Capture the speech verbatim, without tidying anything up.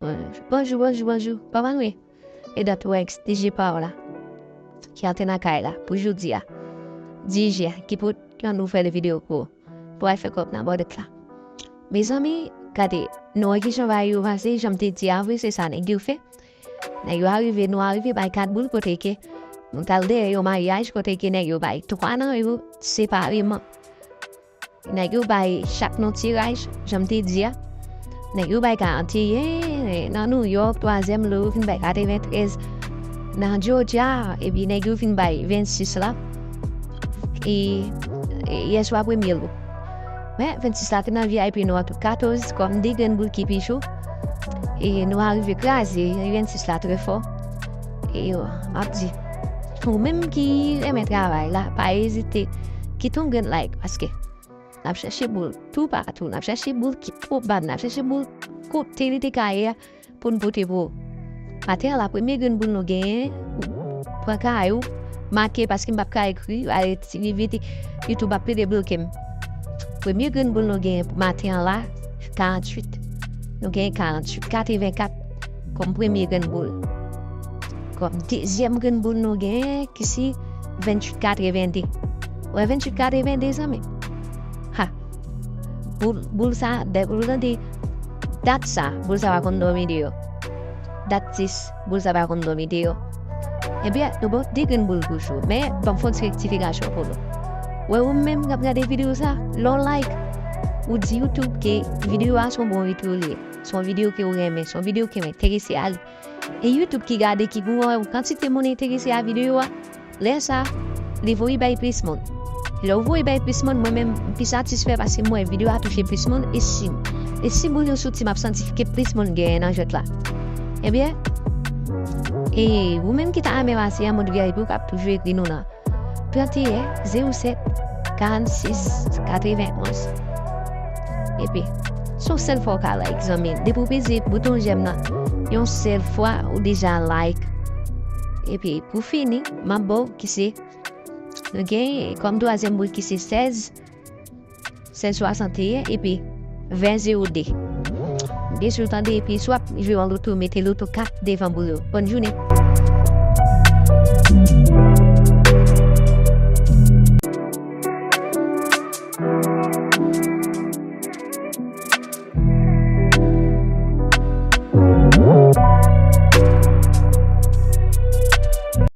Bonjou, bonjou, bonjou. Kòman nou ye? E dat Rex, D J pa w la, ki antre nan kay la pou jodi a. D J a ki pote yon nouvèl videyo pou ou. Pou al fè kòb nan bòdèt la. Mezanmi, gade, nou wè kijan bagay yo pase, jan m te di a, wi, se sa nèg yo fè. Nèg yo arive, nou arive bay kat boul kote ke nou t al dèyè yon maryaj kote ke nèg yo bay twa nan yo separeman. Nèg yo bay chak nan tiraj, jan m te di a. Nèg yo bay karanteyen nan New York, twazyèm lo yo vin bay katreventrèz nan Georgia, epi nèg yo vin bay vennsis la. E, e yèswa premye lo. Men vennsis la te nan V I P nou an tou katòz, kòm de grenn boul ki pi cho. E nou arive kraze vennsis la trè fò. E yo, m ap di, ou menm ki renmen travay la, pa ezite kite yon grenn like, paske n ap chèche boul toupatou, n ap chèche boul ki twò ba, n ap chèche boul kote li te ka ye a pou n pote pou ou. Maten an la, premye grenn boul nou genyen, pran kay ou, make, paske m p ap ka ekri, ale ti vit vit, YouTube ap plede bloke m. Premye grenn boul nou genyen pou maten an la, karanntuit. Nou genyen karanntuit katrevenkat kòm premye grenn boul. Kòm dezyèm grenn boul nou genyen, ki se venntuit katrevende. Ou wè venntuit katrevende, zanmi? Ha! Boul, boul sa, depi ou tande dat sa, boul sa pa konn dòmi deyò. Dat dis, boul sa pa konn dòmi deyò. Ebyen, nou ba w de grenn boul pou jou. Men, ban m fè yon ti rektifikasyon pou nou. Wè, ou menm k ap gade videyo sa, lè w like, ou di YouTube ke videyo a se yon bon videyo li ye. Se yon videyo ke ou renmen, se yon videyo ke w enterese a li. E YouTube ki gade, ki pou wè kantite moun enterese a videyo a, lè sa, li voye bay plis moun. Lè w voye bay plis moun, mwen menm, m pi satisfè paske m wè videyo a touche plis moun, e si, e si moun yo soti, m ap santi ke plis moun genyen nan jwèt la. Ebyen, e ou menm ki ta renmen pase an moun V I P, ou kab toujou ekri nou nan trannteyen zewo sèt karannsis katrevenonz. Epi, se yon sèl fwa w ka like, zanmi. Depi w peze bouton jèm nan yon sèl fwa, ou deja like. Epi, pou fini, m ap ba w ki se, nou gen kòm twazyèm boul ki se sèz, sèz swasanteyen, epi ven zewo de. Byen si w tande, epi si w ap jwe yon loto, mete loto kat devan boul yo. Bòn jounen.